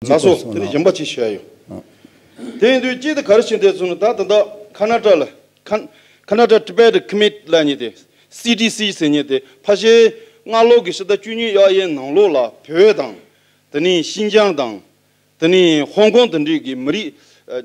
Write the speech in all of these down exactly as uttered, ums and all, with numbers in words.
ལགས་སོ། དེ་ནས་གཞན་པ་ཅིག་ཞུ་ཡ་ཡོད། དེ་ཡིན་དུས་གཅིག་དེ་ག་རེ་བྱེད་འདོད་ཚུལ་ནི། ད་ད་ལྟ་ཁ་ན་ཌ་ལ་ཁ་ཁ་ན་ཌ་ཊི་བེ་ཊི་ཀོ་མི་ཊི་ལབ་མཁན་དེ། སི་ཊི་སི་ཟེར་མཁན་དེ། ཕལ་ཆེར་སྔ་ལོ་གི་ཕྱི་ཟླ་བཅུ་གཉིས་གཡར་ཡའི་ནང་ལོགས་ལ་བོད་དང་། དེ་ནས་ཤིན་ཅང་དང་། དེ་ནས་ཧོང་ཀོང་དེ་འདྲའི་གི་མི་རིགས་ཨ་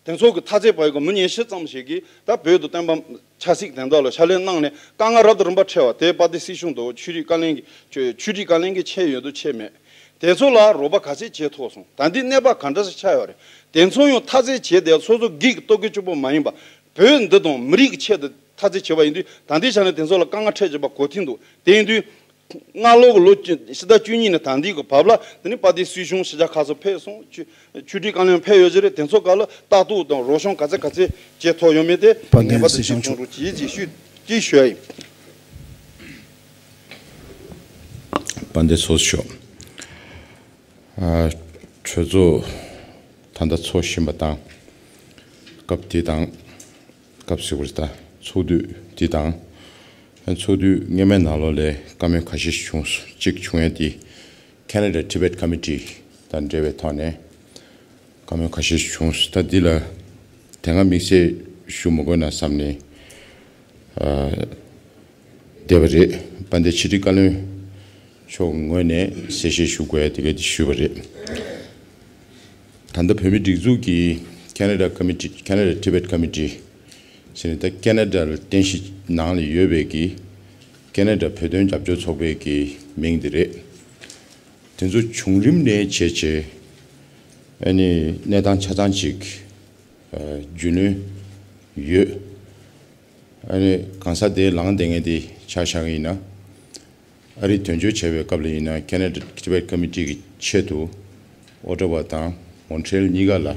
དེ་ཚོ་གི་མཐའ་ཚད་བར་གྱི་མི་ཉི་ཤུ་ཙམ་ཞིག་གིས་ད་བོད་དུ་བསྟན་པ་ཆབ་སྲིད་དོན་དག་ལ་ཕྱག་ལས་གནང་ནས་དཀའ་ངལ་རབ་དང་རིམ་པ་འཕྲད་པ་དེ། དཔལ་ལྡན་སྲིད་གཞུང་དང་ཆོས་རིག་བཀའ་བློན་གྱི་ཆོས་ཆོས་སྒྲིག་བཀའ་བློན་གྱིས་ཆེ་ཡོད་དུ་ཆེ་མེད། དེ་ཚོ་ལ་རོགས་པ་ག་ཚད་བྱེད་ཐུབ་སོང་། ད་འདི་གནས་བབ་ག་འདྲ་ཞིག་ཆགས་ཡོད་རེད། དེ་ཚོ་ཡང་མཐའ་ཚད་བྱས་ཏེ་སོ་སོ་སྒེར་གྱི་ལྟོ་གོས་གཅིག་པོ་མ་ཡིན་པ། བོད་འདི་དང་མི་རིགས་ཀྱི་ཆེད་དུ་མཐའ་ཚད་བྱས་པ་ཡིན་དུས། ད་ལྟའི་ཆ་ནས་དེ་ཚོ་ལ་དཀའ་ངལ་འཕྲད་བཞིན་པ་གོ་ཐོས་འདུག། དེ་ཡིན་དུས། སྔ་ལོ་གི་ལོ་བཅུ་ཕྱི་ཟླ་བཅུ་གཉིས་ནས་ད་ལྟའི་གི་བར་ལ། དེ་ནི་དཔལ་ལྡན་སྲིད་གཞུང་ཕྱི་རྒྱལ་ཁག་སུ་ཕེབས་སོང་། ཆོས་ཆོས་སྒྲིག་བཀའ་བློན་ཕེབས་ཡོད་ཀྱི་རེད། དེ་ཚོ་སྒང་ལ་ལྟ་རྟོག་དང་རོགས་སྐྱོར་ག་ཚད་ག་ཚད་བྱེད་ཐུབ་ཡོད་མེད་དེ། དཔལ་ལྡན་ངེས་པར་དུ་སྲིད་གཞུང་ཞིབ་འཚོལ་རོགས་གྱིས་ཅེས་ཞུ་ཅེས་ཞུ་ཡ་ཡིན། དཔལ་ལྡན་ཚོགས་གཙོ་མཆོག། ཨ་གྲོས་ཚོགས་ད་ལྟ་འཚོགས་བཞིན་པ་དང་། སྐབས་དེ་དང་། སྐབས་ཟེར་དགོས་རེད་ད། ཚོགས་དུས་དེ་དང་། ཚོགས་དུས་སྔོན་མའི་ནང་ལོགས་ལ་བཀའ་མོལ་ཁ་ཤས་ཤིག་བྱུང་སོང་། གཅིག་བྱུང་ཡ་དེ་Canada Tibet Committee དང་འབྲེལ་བའི་ཐོག་ནས་བཀའ་མོལ་ཁ་ཤས་ཤིག་བྱུང་སོང་། ད་འདི་ལ་དེ་སྔ་དམིགས་བསལ་ཞུ་མ་དགོས་ན་བསམ་ནས། ཨ་བསྡད་པ་རེད། དཔལ་ལྡན་ཕྱི་དྲིལ་བཀའ་བློན་མཆོག་ངོས་ནས་གསལ་བཤད་ཞུ་དགོས་ཡ་དེ་ག་དེ་ཞུས་པ་རེད། ད་ལྟ་བོད་མིའི་སྒྲིག་འཛུགས་ཀྱི་Canada Committee Canada Tibet Committee ཟེར་ནས། ད་ཁེ་ན་ཌ་ལ་རྟེན་གཞི་ནང་ལ་ཡོད་པའི་གི་ཁེ་ན་ཌ་བོད་དོན་རྒྱབ་སྐྱོར་ཚོགས་པའི་གི་མིང་དེ་རེད། དེ་ཚོ་བྱུང་རིམ་ནས་བྱས་བྱས། ཨ་ནི་གནས་སྟངས་ཆ་ཚང་ཅིག་ཨ་རྒྱུས་ལོན་ཡོད། ཨ་ནི་གང་ཟག་དེ་ལངས་བསྡད་མཁན་དེ་ཆ་བཞག་གི་ཡིན་ན། ཨ་རི་དོན་གཅོད་བྱས་པའི་སྐབས་ལ་ཡིན་ན། Canada Tibet Committee གི་ཆེད་དུ་ཨོ་ཊ་ཝ་དང་མོན་ཊི་རེལ་གཉིས་ཀ་ལ་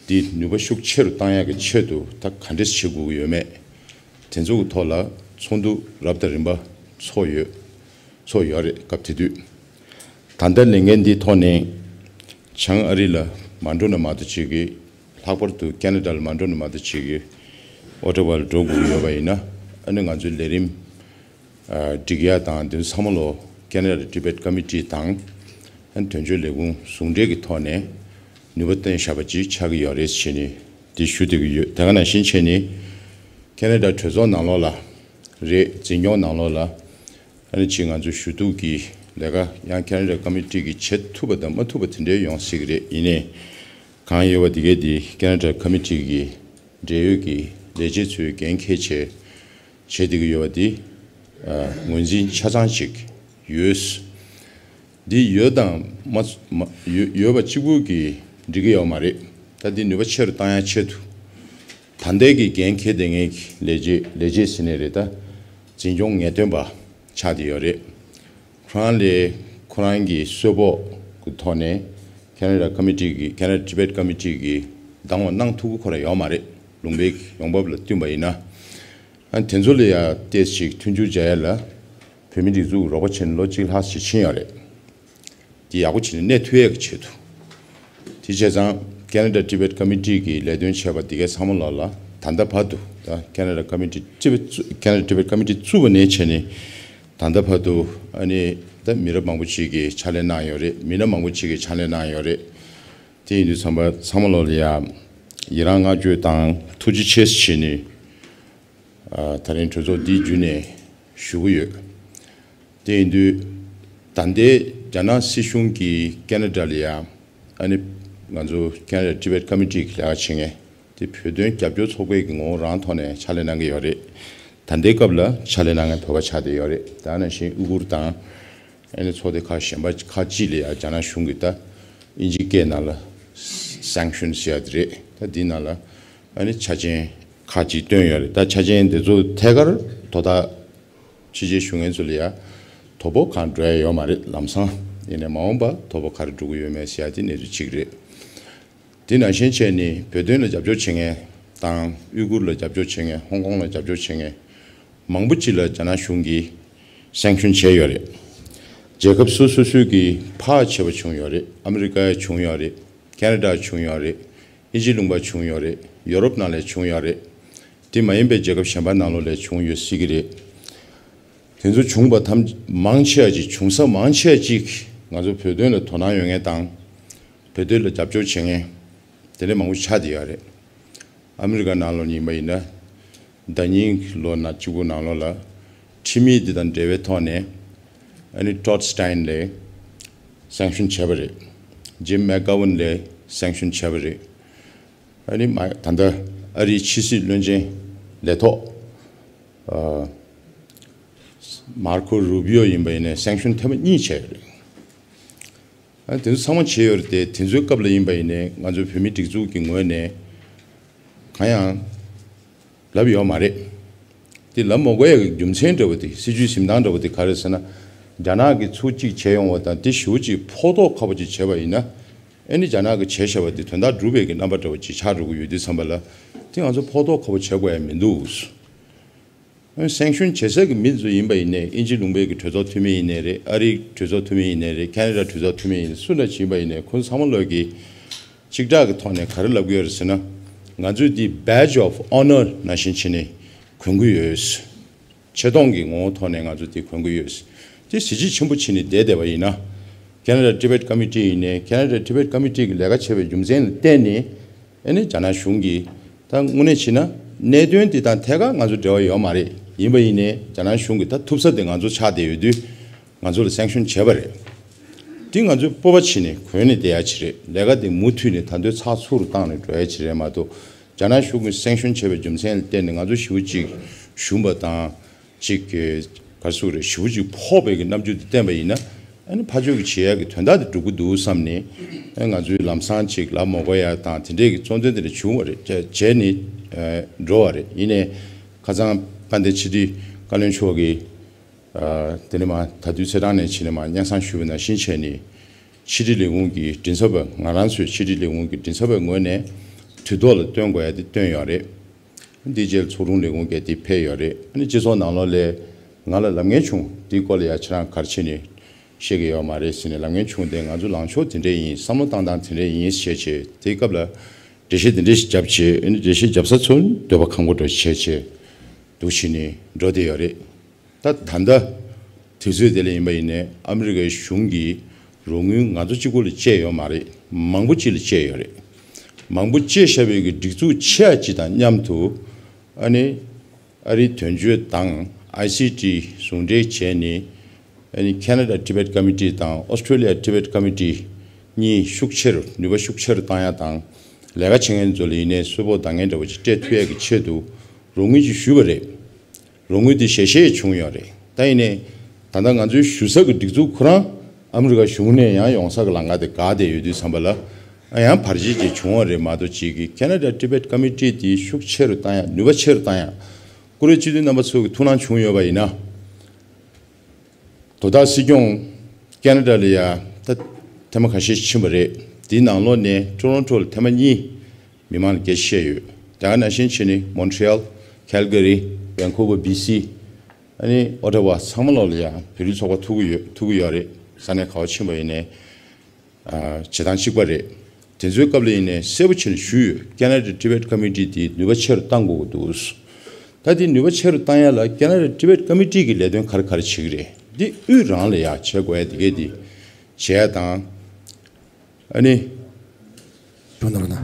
འདི་ནུས་པ་ཤུགས་ཆེ་རུ་བཏང་ཡག་གི་ཆེད་དུ་ད་ག་འདྲས་བྱེད་དགོས་ཀྱི་ཡོད་མེད། དེ་ཚོ་གི་ཐོག་ལ་ཚོགས་འདུ་རབ་དང་རིམ་པ་ཚོགས་ཡོད། ཚོགས་ཡོད་རེད། སྐབས་དེ་དུས། ད་ལྟ་ལས་འགན་འདིའི་ཐོག་ནས་བྱང་ཨ་རི་ལ་མ་འགྲོ་ན་མ་གཏོགས་བྱེད་ཀྱི། ལྷག་པར་དུ་ཁེ་ན་ཌ་ལ་མ་འགྲོ་ན་མ་གཏོགས་བྱེད་ཀྱི། ཨོ་ཊ་ཝ་ལ་འགྲོ་དགོས་ཀྱི་ཡོད་པ་ཡིན་ན། ཨ་ནི་ང་ཚོའི་ལས་རིམ་ཨ་སྒྲིག་ཡ་དང་དེ་ཚོ་ཚང་མ་ལོ་Canada Tibet Committee དང་། ཨ་ནི་དོན་གཅོད་ལས་ཁུངས་ཟུང་འབྲེལ་གྱི་ཐོག་ནས་ནུས་པ་བཏོན་བཞག་པ་ཅིག་ཆགས་ཀྱི་ཡོད་རེད་ཟེར་ནས་འདི་ཞུ་བསྡད་ཀྱི་ཡོད། དེ་ག་ནང་བཞིན་བྱས་ནས་ཁེ་ན་ཌ་གྲོས་ཚོགས་ནང་ལོགས་ལ་རེད། འཛིན་སྐྱོང་ནང་ལོགས་ལ། ཨ་ནི་ཅིག་ང་ཚོ་ཞུ་གཏུག་གི་ལས་ཀ་ཡང་Canada Committee གིས་བྱེད་ཐུབ་པ་དང་མ་ཐུབ་པ་དེ་འདྲའི་ཡོང་སྲིད་ཀྱི་རེད། ཡིན་ནའི་གང་ཡོད་པ་དེ་གས་དེ་Canada Committee གི་འབྲེལ་ཡོད་ཀྱི་ལས་བྱེད་ཚོའི་འགན་འཁྱེར་བྱས་བྱེད་བསྡད་ཀྱི་ཡོད་པ་དེ་ཨ་ངོས་འཛིན་ཆ་ཚང་ཅིག་ཡོད། འདི་ཡོད་དང་མ་མ་ཡོད་ཡོད་པ་གཅིག་པུ་གིས་འགྲིག་གི་ཡོད་མ་རེད། ད་འདི་ནུས་པ་ཆེ་རུ་བཏང་ཡ་ཆེད་དུ། ད་ལྟའི་གི་འགན་འཁྱེར་བསྡད་མཁན་གྱི་ལས་བྱེད་ལས་བྱེད་ཟེར་ནའི་རེད། ད་འཛིན་སྐྱོང་ངེས་སྟོན་པ་ཆགས་བསྡད་ཡོད་རེད། ཁོ་རང་ལས་ཁོ་རང་གི་གསོལ་ཕོགས་ཀྱི་ཐོག་ནས་Canada Committee གི་Canada Tibet Committee གི་འདང་བ་གནང་ཐུབ་ཀྱི་ཁོ་རང་ཡོད་མ་རེད། ལུང་པའི་ཡོང་འབབ་ལ་བསྟུན་པ་ཡིན་ན། ཨ་དེ་ཚོ་ལ་ཡ་ཏོག་ཙམ་ཞིག་མཐུན་འགྱུར་བྱ་ཡ་ལ་བོད་མི་སྒྲིག་འཛུགས་ཀྱིས་རོགས་པ་བྱས་ནས་ལོ་གཅིག་ལྷག་ཞིག་ཕྱིན་ཡོད་རེད། དེ་ཡག་པོ་བྱས་ནས་གནས་ཐུབ་ཡས་ཀྱི་ཆེད་དུ། དེ་བྱས་ཙང་Canada Tibet Committee གི་ལས་དོན་བྱས་པ་དེ་གའི་ཚང་མ་ལོག་ལ་ད་ལྟ་བར་དུ་ད་Canada Committee Tibet Canada Tibet Committee བཙུགས་པ་ནས་བྱས་ནས་ད་ལྟ་བར་དུ། ཨ་ནི་ད་མི་རབས་མང་པོ་ཅིག་གིས་ཕྱག་ལས་གནང་ཡོད་རེད། མི་སྣ་མང་པོ་ཅིག་གིས་ཕྱག་ལས་གནང་ཡོད་རེད། དེ་ཡིན་དུས་ཚང་པ་ཚང་མ་ལོག་ལ་ཡ་ཡི་རང་བསྔགས་བརྗོད་དང་ཐུགས་རྗེ་ཆེ་ཞེས་ནས། ཨ་ད་རིང་གྲོས་ཚོགས་འདི་བརྒྱུད་ནས་ཞུ་གི་ཡོད། དེ་ཡིན་དུས་ད་ལྟའི་རྒྱ་ནག་སྲིད་གཞུང་གིས་ཁེ་ན་ཌ་ལ་ཡ་ཨ་ནི་ང་ཚོ་Canada Tibet Committee གི་ལས་ཀ་བྱེད་མཁན་དེ་བོད་དོན་རྒྱབ་སྐྱོར་ཚོགས་པའི་གི་ངོ་བོ་རང་ཐོག་ནས་ཕྱག་ལས་གནང་གི་ཡོད་རེད། ད་ལྟའི་སྐབས་ལ་ཕྱག་ལས་གནང་མཁན་བོད་པ་ཆགས་བསྡད་ཡོད་རེད། ད་ནང་བཞིན་ཨུ་གུར་དང་། ཨ་ནི་ཚོགས་སྡེ་ཁག་གཞན་པ་ཁག་ཅིག་ལ་ཡ་རྒྱ་ནག་གཞུང་གིས་ད་དབྱིན་ཇིའི་སྐད་ནང་ལ་Sanction ཟེར་ཡ་དེ་རེད། ད་འདི་ནང་ལ་ཨ་ནི་ཆ་རྐྱེན་ཁག་ཅིག་བཏོན་ཡོད་རེད། ད་ཆ་རྐྱེན་དེ་ཚོ་ཐད་ཀར་དོ་བདག་ཕྱི་རྒྱལ་བཞུགས་མཁན་ཚོ་ལ་ཡ་དོ་ཕོག་གང་འགྲོ་ཡ་ཡོད་མ་རེད་ལམ་སང་། ཡིན་ནའི་མ་འོངས་པ་དོ་ཕོག་ག་རེ་འགྲོ་གི་ཡོད་མེད་ཟེར་ཡ་དེ་གནས་ཚུལ་གཅིག་རེད། དེ་ནང་བཞིན་བྱས་ནས་བོད་དོན་ལ་རྒྱབ་སྐྱོར་བྱེད་མཁན་དང་། ཨུ་གུར་ལ་རྒྱབ་སྐྱོར་བྱེད་མཁན། ཧོང་ཀོང་ལ་རྒྱབ་སྐྱོར་བྱེད་མཁན་མང་པོ་ཅིག་ལ་རྒྱ་ནག་གཞུང་གིས་Sanction བྱས་ཡོད་རེད། རྒྱལ་ཁབ་སོ་སོ་སོས་ཀྱིས་ཕར་བྱས་པ་བྱུང་ཡོད་རེད། ཨ་མི་རི་ཀ་བྱུང་ཡོད་རེད། ཁེ་ན་ཌ་བྱུང་ཡོད་རེད། དབྱིན་ཇི་ལུང་པ་བྱུང་ཡོད་རེད། ཡོ་རོབ་ནང་ལ་བྱུང་ཡོད་རེད། དེ་མ་ཡིན་པའི་རྒྱལ་ཁབ་གཞན་པ་ནང་ལོགས་ལ་བྱུང་ཡོད་སྲིད་ཀྱི་རེད། དེ་ཚོ་བྱུང་བ་ཐམས་མང་ཆེ་བ་ཅིག་བྱུང་ས་མང་ཆེ་བ་ཅིག་ང་ཚོ་བོད་དོན་ལ་དོ་སྣང་ཡོད་མཁན་དང་། བོད་དོན་ལ་རྒྱབ་སྐྱོར་བྱེད་མཁན་དེ་འདྲ་མང་པོ་ཆགས་བསྡད་ཡོད་རེད། ཨ་མི་རི་ཀ་ནང་ལོགས་ཡིན་པ་ཡིན་ན་ཟླ་ཉིན་གྱི་ལོ་ན་གཅིག་པུ་ནང་ལོགས་ལ་ཁྲིམས་མི་དེ་དང་འབྲེལ་བའི་ཐོག་ནས་ཨ་ནི་Todd Stein་ལ་sanction་བྱས་པ་རེད། Jim McGovern་ལ་sanction་བྱས་པ་རེད། ཨ་ནི་མ་ད་ལྟ་ཨ་རིའི་ཕྱི་སྲིད་བློན་ཆེན་ལས་ཐོག་Marco Rubio་ཡིན་པ་ཡིན་ནའི་sanction་ཐེངས་མ་གཉིས་བྱས་ཡོད་རེད། ཨ་དེ་ཚོ་ཚང་མ་བྱས་ཡོད་རེད་དེ། དེ་ཚོའི་སྐབས་ལ་ཡིན་པ་ཡིན་ནའི་ང་ཚོའི་བོད་མི་སྒྲིག་འཛུགས་ཀྱི་ངོས་ནས་གང་ཡང་ལབ་ཡོད་མ་རེད། དེ་ལབ་མ་དགོས་ཡག་གི་རྒྱུ་མཚན་འདྲ་བོ་དེ། སྲིད་བྱུས་འཛིན་སྟངས་འདྲ་བོ་དེ་ག་རེ་ཟེར་ན། རྒྱ་ནག་གིས་ཚུར་གཅིག་བྱས་ཡོང་བ་དང་། དེ་ཞེ་པོ་ཅིག་ཕོག་ཐུག་ཁ་པོ་ཅིག་བྱས་པ་ཡིན་ན། ཨ་ནི་རྒྱ་ནག་གིས་བྱས་བཞག་པ་དེ་དོན་དག་འགྲུབ་པའི་གི་རྣམ་པ་འདྲ་བོ་ཅིག་ཆགས་འགྲོ་གི་ཡོད་དུས་ཙམ་པ་ལ། དེ་ང་ཚོ་ཕོག་ཐུག་ཁ་པོ་བྱེད་དགོས་ཡ་མི་འདུག། སེང་ཤུན་བྱེད་ས་གི་མི་ཚོ་ཡིན་པ་ཡིན་ནའི། དབྱིན་ཇི་ལུང་པའི་གི་གྲོས་ཚོགས་འཐུས་མི་ཡིན་ནའི་རེད། ཨ་རིའི་གྲོས་ཚོགས་འཐུས་མི་ཡིན་ནའི་རེད། ཁེ་ན་ཌ་གྲོས་ཚོགས་འཐུས་མི་ཡིན་ནའི། སུ་འདྲ་ཞིག་ཡིན་པ་ཡིན་ནའི། ཁོང་ཚང་མ་ལོག་གིས་གཅིག་གྲགས་ཀྱི་ཐོག་ནས་ག་རེ་ལབ་ཀྱི་ཡོད་རེད་ཟེར་ན། ང་ཚོས་འདི་badge of honour་ནང་བཞིན་བྱས་ནས་གོན་གྱི་ཡོད། ཆེ་མཐོང་གི་ངོ་བོ་ཐོག་ནས་ང་ཚོ་འདི་གོན་གྱི་ཡོད། དེ་གཟི་བརྗིད་ཆེན་པོ་བྱས་ནས་བསྡད་བསྡད་པ་ཡིན་ན། Canada Tibet Committee་ཡིན་ནའི། Canada Tibet Committee་གི་ལས་ཀ་བྱས་པའི་རྒྱུ་མཚན་ལ་བརྟེན་ནས། ཨ་ནི་རྒྱ་ནག་གཞུང་གིས་ད་དངོས་གནས་བྱས་ན་གནད་དོན་འདི་དང་ཐད་ཀར་ང་ཚོ་འབྲེལ་བ་ཡོད་མ་རེད། ཡིན་པ་ཡིན་ནའི་རྒྱ་ནག་གཞུང་གིས་ད་ཐུབ་ས་དེ་ང་ཚོ་ཆགས་བསྡད་ཡོད་དུས། ང་ཚོ་ལ་སེང་ཤུན་བྱས་པ་རེད། འདི་ང་ཚོས་སྤོབས་པ་བྱས་ནས་གོན་ནས་བསྡད་ཡ་ཅིག་རེད། ལས་ཀ་འདི་མུ་མཐུད་ནས་ད་དུང་ཚགས་ཚུད་རུ་བཏང་ནས་འགྲོ་ཡ་ཅིག་རེད་མ་གཏོགས། རྒྱ་ནག་གཞུང་གིས་སེང་ཤུན་བྱས་པའི་རྒྱུ་མཚན་ལ་བརྟེན་ནས་ང་ཚོ་ཞེ་པོ་ཅིག་ཞུམ་པ་དང་། ཅིག་གི་ག་རེ་ཟེར་དགོས་རེད། ཞེ་པོ་ཅིག་ཕོག་པའི་གི་རྣམ་འགྱུར་དེ་བསྟན་པ་ཡིན་ན། ཨ་ནི་ཕར་ཕྱོགས་ཀྱི་བྱེད་ཡག་གི་དོན་དག་དེ་འགྲུབ་ཀྱི་འདུག་བསམ་ནས། ཨ་ང་ཚོས་ལམ་སང་ཅིག་ལབ་མ་དགོས་ཡག་དང་དེ་འདྲས་ཀྱི་གཙོ་འདོན་དེ་འདྲ་བྱུང་བ་རེད། བྱས་ནས་འགྲོ་བ་རེད། ཡིན་ནའི་ཁ་སང་དཔལ་ལྡན་ཕྱི་དྲིལ་བཀའ་བློན་མཆོག་གིས། ཨ་དེ་ནས་མར་ད་དུས་ཚེས་གྲངས་ནས་བྱས་ནས་མར་སྙན་སེང་ཞུས་པ་ནང་བཞིན་བྱས་ནས། ཕྱི་དྲིལ་ལས་ཁུངས་ཀྱི་མགྲིན་ཚབ་པ། ང་རང་ཚོའི་ཕྱི་དྲིལ་ལས་ཁུངས་ཀྱི་མགྲིན་ཚབ་པའི་ངོས་ནས་དུས་ཐོག་ལ་བཏོན་དགོས་ཡ་དེ་བཏོན་ཡོད་རེད། འདིའི་རྗེས་ཚོགས་དྲུང་ལས་ཁུངས་ཀྱི་དེ་ཕེབས་ཡོད་རེད། ཨ་ནི་སྤྱི་ཚོགས་ནང་ལོགས་ལ་ང་ལ་ལབ་མཁན་བྱུང་། དེའི་སྐོར་ལ་ཡ་ཁྱེད་རང་ག་རེ་བྱས་ནས་བཤད་ཀྱི་ཡོད་མ་རེད་ཟེར་ནས་ལབ་མཁན་བྱུང་སྟེ། ང་ཚོ་ལངས་ཕྱོགས་དེ་འདྲས་ཡིན། བསམ་བློ་བཏང་སྟངས་དེ་འདྲས་ཡིན་ཞེས་བྱས། དེའི་སྐབས་ལ་འགྲེལ་བཤད་དེ་འདྲས་ཞིག་བརྒྱབ་བྱས། ཨ་ནི་འགྲེལ་བཤད་བརྒྱབ་ས་ཚོ་འདོད་པ་ཁེངས་པོ་འདྲ་བྱས་བྱས་འདུག་བྱས་ནས་འགྲོ་བསྡད་ཡོད་རེད། ད་ད་ལྟ་དུས་ཚོད་དེ་ལ་ཡིན་པ་ཡིན་ནའི་ཨ་མི་རི་ཀའི་གཞུང་གིས་རོགས་དངུལ་ང་ཚོ་གཅིག་པོ་ལ་སྤྲད་ཡོད་མ་རེད། མང་པོ་ཅིག་ལ་སྤྲད་ཡོད་རེད། མང་པོ་སྤྲད་བཞག་པའི་གི་སྒྲིག་འཛུགས་ཆེ་བ་ཅིག་དང་མཉམ་དུ། ཨ་ནི་ཨ་རིའི་དོན་གཅོད་དང་ཨའི་སི་ཊི་ཟུང་འབྲེལ་བྱས་ནས། ཨ་ནི་Canada Tibet Committee་དང་Australia Tibet Committee་གཉིས་ཤུགས་ཆེ་རུ། ནུས་པ་ཤུགས་ཆེ་རུ་བཏང་ཡ་དང་། ལས་ཀ་བྱེད་མཁན་ཚོ་ལ་ཡིན་ནའི་གསོལ་ཕོགས་འདང་ངེས་འདྲ་བོ་ཅིག་སྤྲད་ཐུབ་ཡ་གི་ཆེད་དུ་རོགས་དངུལ་ཅིག་ཞུས་པ་རེད། རོགས་དངུལ་དེ་ཞལ་བཞེས་བྱུང་ཡོད་རེད། ད་ཡིན་ནའི་ད་ལྟ་ང་ཚོའི་ཞུ་ས་གི་སྒྲིག་འཛུགས་ཁོ་རང་ཨ་མི་རི་ཀ་གཞུང་ནས་ཡང་ཡོང་ས་གི་ལམ་ཁ་དེ་བཀག་བསྡད་ཡོད་དུས་ཙམ་པ་ལ། ཨ་ཡང་བར་ཆད་ཅིག་བྱུང་བ་རེད་མ་གཏོགས། ཅིག་གི་Canada Tibet Committee་དེ་ཤུགས་ཆེ་རུ་བཏང་ཡ། ནུས་པ་ཆེ་རུ་བཏང་ཡ། བཀུར་འོས་སྤྱི་འཐུས་རྣམ་པ་ཚོ་གི་ཐུགས་སྣང་བྱུང་ཡོད་པ་ཡིན་ན། དོ་བདག་སྲིད་སྐྱོང་ཁེ་ན་ཌ་ལ་ཡ་ད་ཐེངས་མ་ཁ་ཤས་ཕྱིན་པ་རེད། དེའི་ནང་ལོགས་ནས་ཊོ་རོན་ཊོ་ལ་ཐེངས་མ་གཉིས་མི་མང་ལ་སྐད་ཆ་བཤད་ཡོད། དེ་ག་ནང་བཞིན་བྱས་ནས་མོན་ཊི་རི་ཡལ། ཁལ་ག་རི། ཝན་ཀུ་ཝར་བྷི་སི། ཨ་ནི་ཨོ་ཊ་ཝ་ཚང་མ་ལོགས་ལ་ཡ་བོད་རིགས་ཚོགས་པ་ཐུག་གི་ཡོད། ཐུག་གི་ཡོད་རེད། ས་གནས་ག་པར་ཕྱིན་པ་ཡིན་ནའི། ཨ་བྱེད་སྟངས་གཅིག་པ་རེད། དེ་ཚོའི་སྐབས་ལ་ཡིན་ནའི་གསལ་པོ་བྱས་ནས་ཞུས་ཡོད། Canada Tibet Committee་དེ་ནུས་པ་ཆེ་རུ་གཏང་དགོས་ཀྱི་འདུག། ད་དེ་ནུས་པ་ཆེ་རུ་གཏང་ཡ་ལ་Canada Tibet Committee་གི་ལས་དོན་ག་རེ་ག་རེ་བྱེད་ཀྱི་རེད། འདི་དབུས་རང་ལ་ཡ་བྱེད་དགོས་ཡ་དེ་གས་དེ་བྱེད་ཡ་དང་། ཨ་ནི། བྱུང་ན་རུ་ན།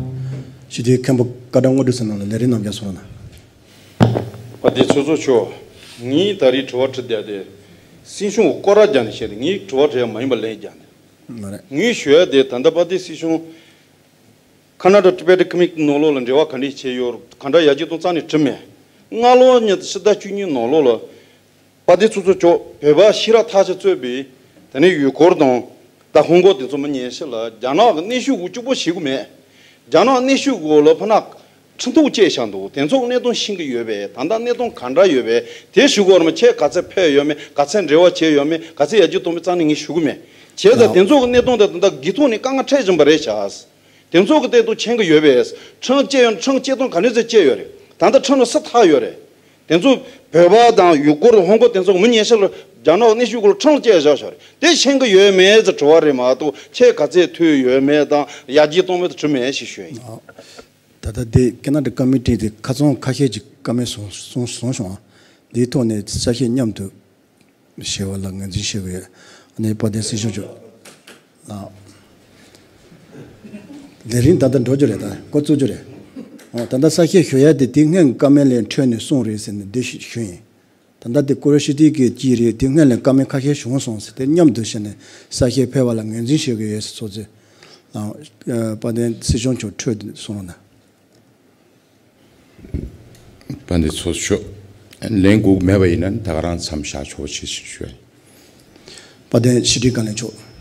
ཞི་བདེའི་མཁན་པོ་བཀའ་ཁྲ་དངོས་གྲུབ་ཟེར་ནང་ལ་ལས་རིམ་རྣམས་ཀྱང་སོང་རུ་ན། པ་དེ་ཚོ་ཚོ་ཆོ། ངས་ད་རེས་དྲི་བ་དྲི་བསྡད་དེ། སྲིད་གཞུང་སྐོར་ར་རྒྱག་ནས་བཤད་དེ། ངས་དྲི་བ་དྲི་ཡ་མ་ཡིན་པ་ལན་རྒྱག་ནས། མ་རེད། ངས་ཞུ་ཡ་དེ་ད་ལྟ་པ་དེ་སྲིད་གཞུང་། ཁ་ན་ཌ་ཊི་བེ་ཊི་ཀོ་མི་ཊི་ནང་ལོགས་ལ་འབྲེལ་བ་ག་འདྲས་བྱས་ཡོད། ག་འདྲ་ཡར་རྒྱས་གཏོང་རྩ་ནས་བྲིས་མེད། སྔ་ལོ་ཉིས་སྟོང་ཕྱི་ཟླ་བཅུ་གཉིས་ནང་ལོགས་ལ། པ་དེ་ཚོ་ཚོ་ཅོག་བོད་པ་ཤེས་རབ་ཐག་ཆོད་གཙོས་པའི་དེ་ནས་ཡུལ་སྐོར་དང་ད་ཧོང་ཀོང་དེ་ཚོ་མི་ཉན་ཤི་ལ་རྒྱ་ནག་གི་གནོན་ཤུགས་འུ་གཅིག་པོ་ཞིག་གི་མེད། རྒྱ་ནག་གནོན་ཤུགས་འོག་ལ་ཕ་ན་ཁྲིམས་ཐོག་བཅད་བཞག་འདུག། དེ་ཚོ་གནད་དོན་ཤེས་ཀྱི་ཡོད་པས། ད་ལྟ་གནད་དོན་ག་འདྲ་ཡོད་པས་དེ་ཞུ་དགོས་རེད་མ། ཁྱེད་ག་ཚད་ཕེབས་ཡོད་མེད། ག་ཚད་འབྲེལ་བ་བྱས་ཡོད་མེད། ག་ཚད་ཡར་རྒྱས་གཏོང་མེད་རྩ་ནས་ངས་ཞུ་གི་མེད། བྱས་ཙང་དེ་ཚོ་གི་གནད་དོན་དེ་ད་ལྟ་སྒེར་ཐོག་ནས་དཀའ་ངལ་འཕྲད་བཞིན་པ་རེད་ཤག། དེ་ཚོ་གི་སྟེང་དུ་མཁྱེན་གྱི་ཡོད་པས། ཁྲིམས་བཅད་ཡོད་ན་ཁྲིམས་བཅད་སྟངས་ག་འདྲ་ཚོད་བཅད་ཡོད་རེད། ད་ལྟ་ཁྲིམས་ལ་སྲིད་ཐག་ཡོད་རེད། དེ་ཚོ་བོད་པ་དང་ཡུལ་སྐོར་ཧོང་ཀོང་དེ་ཚོ་མི་ཉན་ཤ་ལ་རྒྱ་ནག་གནོན་ཤུགས་སྐོར་ཁྲིམས་བཅད་བཞག་བཞག་རེད། དེ་མཁྱེན་གྱི་ཡོད་མེད་ཟེར་དྲི་བ་རེད་མ་གཏོགས་ཁྱེད་ག་ཚད་ཐོས་ཡོད་མེད་དང་ཡར་རྒྱས་གཏོང་མེད་དུ་དྲི་མེད་ཞེས་ཞུ་ཡིན། ད་ལྟ་དེ་ཀེ་ན་ཌ་ཀ་མི་ཊི་དེ་ཁ་ཚོན་ཁ་ཤས་ཅིག་བཀའ་མོལ་གསུངས་གསུངས་གསུངས་བྱུང་བ། འདིའི་ཐོག་ནས་ས་ཤེས་མཉམ་དུ། ཞེས་པ་ལ་ངོས་འཛིན་ཞུ་གི་ཡོད། ཨ་ནི་དཔལ་ལྡན་སྲིད་སྐྱོང་མཆོག་ལགས། དེ་རིང་ད་ལྟ་འགྲོ་རྒྱུ་རེད། ད་འགོ་བཙུགས་རྒྱུ་རེད། འོ་ད་ལྟ་གསལ་བཤད་ཞུ་ཡ་དེ་དེ་སྔོན་བཀའ་མོལ་ལས་འཕྲོས་ནས་གསུངས་རེད་ཟེར་ནས་འདི་ཞུ་ཡིན། ད་ལྟ་དེ་ཀུ་ར་ཤི་ཏི་གི་དཀྱིལ་རེད། དེ་སྔོན་ལ་བཀའ་མོལ་ཁ་ཤས་བྱུང་སོང་ཟེར་དེ་མཉམ་དུ་བྱས་ནས་གསལ་བཤད་ཕེབས་པ་ལ་ངོས་འཛིན་ཞུ་གི་ཡོད་ཟེར་ཚོགས་གཙོས། དཔལ་ལྡན་སྲིད་སྐྱོང་མཆོག་འཕྲོས་ཏེ་གསུང་རོགས་གནང་། དཔལ་ལྡན་ཚོགས་གཙོ་མཆོག་ལན་དགོས་མེད་པ་ཡིན་ན་ད་ག་རང་མཚམས་བཞག་ཆོག་ཅེས་ཞུ་ཡ་ཡིན། དཔལ་ལྡན་ཕྱི་དྲིལ་བཀའ་བློན་མཆོག